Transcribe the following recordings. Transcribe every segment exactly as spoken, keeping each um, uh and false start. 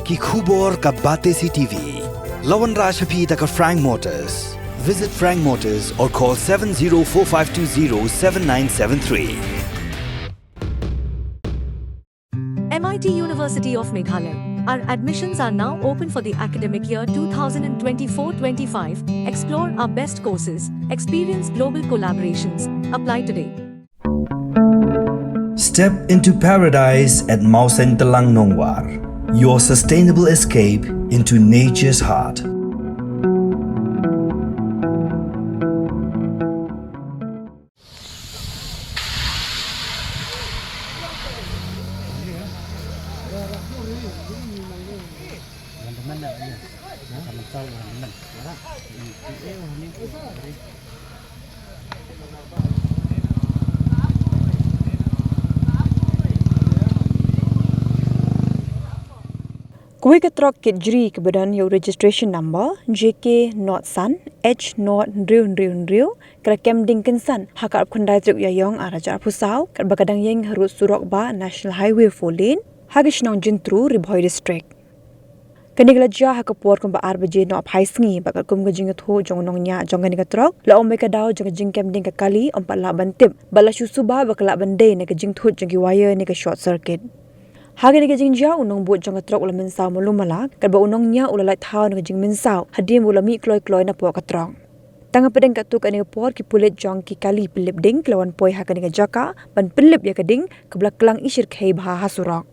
Ki khubor ka Batesi TV. La wanrah sha phi da ka Frank Motors. Visit Frank Motors or call seven zero four five two zero seven nine seven three. M I T University of Meghalaya. Our admissions are now open for the academic year two thousand twenty-four twenty-five. Explore our best courses, experience global collaborations. Apply today. Step into paradise at Mawsyntelang Nongwar, your sustainable escape into nature's heart. Kawei ka trok kit jri kaba don ïa u registration number J K nought san H nought hynriew hynriew hynriew ka la kem ding kynsan ha ka arphew khyndai tarik u Ïaïong arhajar arphew saw, katba ka dang ïeng harud surok bah National Highway four lane ha ka shnong Jyntru, Ri Bhoi District. Kane ka la jia ha ka por kumba ar baje noh phai sngi bad katkum ka jingïathuh jong u nongñiah jong kane ka trok, la ym bai ka daw jong ka jingkem ding ka kali, ym pat lah ban tip bad la shu suba ba ka lah ban dei na ka jingthut jong ki wire ne ka short circuit. Ha kane ka jingjia u nongbud jong ka trok u la mynsaw malu mala, katba u nongñiah u la lait thaw na ka jingmynsaw hadien ba u la mih kloi kloi napoh ka trok. Tang hapdeng katto katne ka por ki pulit jong ki kali pynlip ding ki la wan poi ha kane ka jaka ban pynlip ïa ka ding kaba la klang ishyrkhei bha ha surok.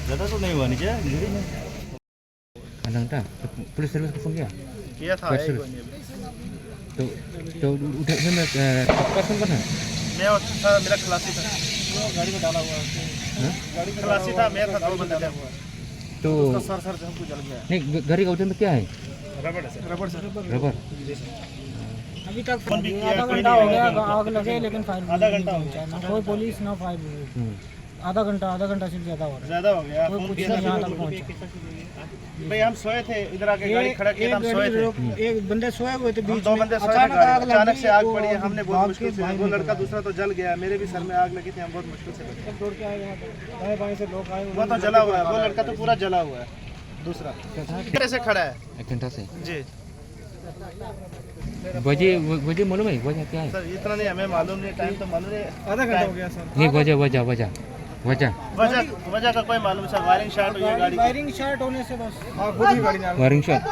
ज्यादा तो नहीं हुआ नीचे, इंजरी नहीं। आधा घंटा? तो पुलिस सर्विस को फोन किया? किया था, फायर सर्विस। तो, तो उधर से मैं, अ, पर्सन कौन है? मैं और था, मेरा खलासी था। गाड़ी में डाला हुआ है। हाँ? गाड़ी में खलासी था, मैं था, दो बंदे थे। तो उसका सर, सर हमको जल गया। नहीं, ग-, गाड़ी का वजन में क्या है? रबड़ है सर। रबड़ सर। रबड़। अभी तक फोन भी किया, आधा घंटा हो गया, आग लगे, लेकिन फायर ब्रिगेड नहीं पहुंचा। ना कोई पुलिस, ना फायर ब्रिगेड। हम्म। आधा घंटा, आधा घंटा से ज्यादा हो रहा है। ज्यादा हो गया, कोई फोन कुछ किया नहीं था। यहाँ तक पहुंचा। भाई, हम सोए थे, इधर आके गाड़ी खड़ा किया था, हम सोए थे। एक बंदे सोए हुए थे, हम बीच दो में बंदे सोए थे, अचानक आग लगी, अचानक से आग पड़ी है, हमने बहुत मुश्किल से, वो लड़का दूसरा तो जल गया, मेरे भी सर में आग लगी थी, हम बहुत मुश्किल से बचे। सब दौड़ के आए यहाँ पे, दाएं बाएं से लोग आए, वो तो जला हुआ है, वो लड़का तो पूरा जला हुआ है, दूसरा। कितने से खड़ा है? एक घंटा से। जी। वजह, व-, वजह मालूम है? वजह क्या है? सर, इतना नहीं, हमें मालूम नहीं, टाइम तो मालूम नहीं। आधा घंटा हो गया, सर। नहीं, वजह, वजह, वजह, वजह। वजह, वजह का कोई मालूम, सर, वायरिंग शॉर्ट हुई है गाड़ी की। वायरिंग शॉर्ट होने से बस। हाँ, खुद ही गाड़ी जा रही है। वायरिंग शॉर्ट।